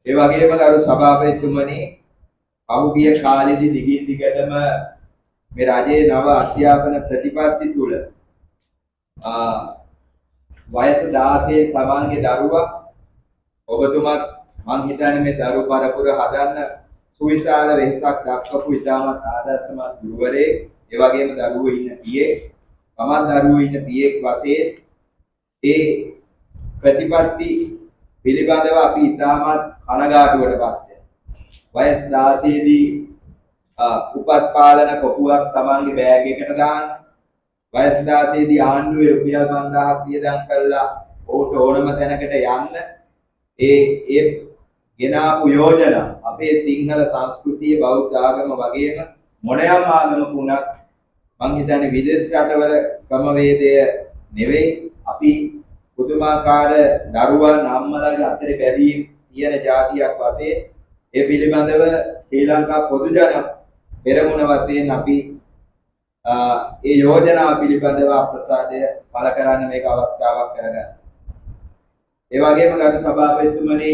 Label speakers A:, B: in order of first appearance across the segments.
A: ඒ වගේම ගරු සභාපතිතුමනි, පහුගිය කාලෙදී දිගින් දිගටම මේ රජයේ නව අධ්‍යාපන ප්‍රතිපත්ති තුල වයස 16 තමන්ගේ දරුවා, ඔබතුමත් මං හිතන්නේ මේ දරු පරපුර හදන්න සුවිශාල වෙහසක් දක්වපු ඉතාමත් ආදර්ශමත් ගුරුවරයෙක්, ඒ වගේම දරුවෝ ඉන්න පියෙක්, මමත් දරුවෝ ඉන්න පියෙක් වශයෙන් ඒ ප්‍රතිපත්ති පිළිබඳව අපි ඉතාමත් කනගාටුවටපත් වෙනවා. වයස් 16 දී උපත් පාලන කොපුවක් තමන්ගේ බෑග් එකට දාන්න, වයස් 16 දී ආණ්ඩුවේ රුපියල් 5000ක් වියදම් කරලා ඔහුට ඕනම තැනකට යන්න, ඒ ඒ ගෙනාපු යෝජනා අපේ සිංහල සංස්කෘතිය, බෞද්ධ ආගම වගේම මොනයම් ආගමක වුණත් මං හිතන්නේ විදේශ රටවල ක්‍රමවේදය නෙවෙයි, අපි පුදුමාකාර දරුවන් අම්මලාගේ අතරේ බැඳීම් තියෙන ජාතියක් වශයෙන් ඒ පිළිබඳව ශ්‍රී ලංකා පොදු ජන පෙරමුණ වශයෙන් අපි ඒ යෝජනාව පිළිබඳව අප්‍රසාදය පළ කරන්න මේක අවස්ථාවක් කරගන්න. ඒ වගේම ගරු සභාපතිතුමනි,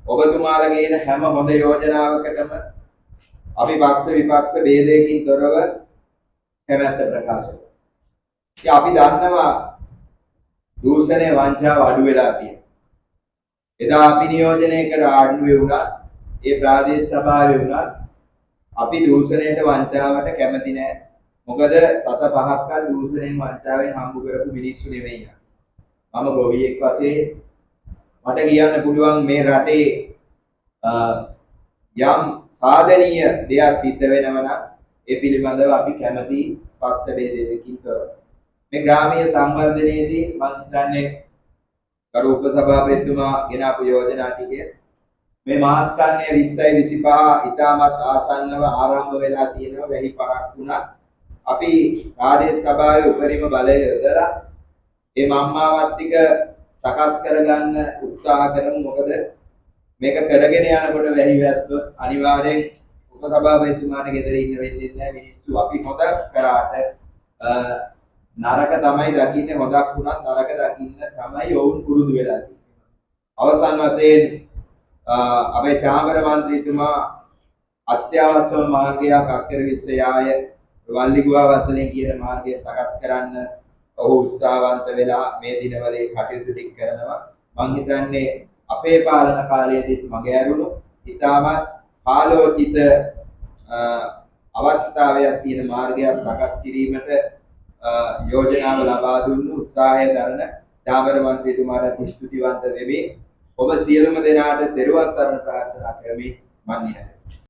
A: ඔබතුමාලගේ එන හැම හොඳ යෝජනාවකටම අපි පක්ෂ විපක්ෂ භේදයකින් තොරව කැමැත්ත ප්‍රකාශ කරනවා. ඉතින් අපි දන්නවා දූෂණය වංචාව අඩු වෙලා තියෙනවා. එදා අපි නියෝජනය කර ආණ්ඩුවේ වුණත්, ඒ ප්‍රාදේශ සභාවේ වුණත් අපි දූෂණයට වංචාවට කැමති නෑ. මොකද සත පහක්වත් දූෂණයෙන් වංචාවෙන් හම්බ කරපු මිනිස්සු නෙමෙයි. මම ගොවියෙක් වශයෙන් මට කියන්න පුළුවන් මේ රටේ යම් සාධනීය දෙයක් සිද්ධ වෙනවා නම් ඒ පිළිබඳව අපි කැමති පක්ෂ භේදයකින් තොරව. මේ ග්‍රාමීය සංවර්ධනයේදී මම හිතන්නේ ගරු උපසභාපතිතුමා ගෙන අපු යෝජනා ටික මේ මාස්කන්නේ 20යි 25 ඉතාමත් ආසන්නව ආරම්භ වෙලා තියෙනවා. වැහි පරක් වුණත් අපි ප්‍රාදේශ සභාවේ උපරිම බලය යොදලා මේ මම්මාවත් ටික සකස් කරගන්න උත්සාහ කරමු. මොකද මේක කරගෙන යනකොට වැහි වැස්සොත් අනිවාර්යෙන් උපසභාපතිතුමාට ගෙදර ඉන්න වෙන්නේ නැහැ. මිනිස්සු අපි හොඳ කරාට නරක තමයි දකින්නේ, හොඳක් වුණත් නරක දකින්න තමයි ඔවුන් පුරුදු වෙලා තියෙන්නේ. අවසන් වශයෙන් අපේ චාමර මන්ත්‍රීතුමා අත්‍යවශ්‍යම මාර්ගයක් අක්කර 20 යාය වල්ලිගුවා වසලේ කියන මාර්ගය සකස් කරන්න ඔහු උත්සාහවන්ත වෙලා මේ දිනවල කටයුතු ටික කරනවා. මං හිතන්නේ අපේ පාලන කාලයේදීත් මග ඇරුණු ඉතාමත් කාලෝචිත අවශ්‍යතාවයක් තියෙන මාර්ගයක් සකස් කිරීමට යෝජනාව ලබා දුන්නු උත්සාහය දරන චාමර මන්ත්‍රීතුමාට ස්තුතිවන්ත වෙමි. ඔබ සියලුම දෙනාට තෙරුවන් සරණ ප්‍රාර්ථනා කරමි. මන් නිහඬයි.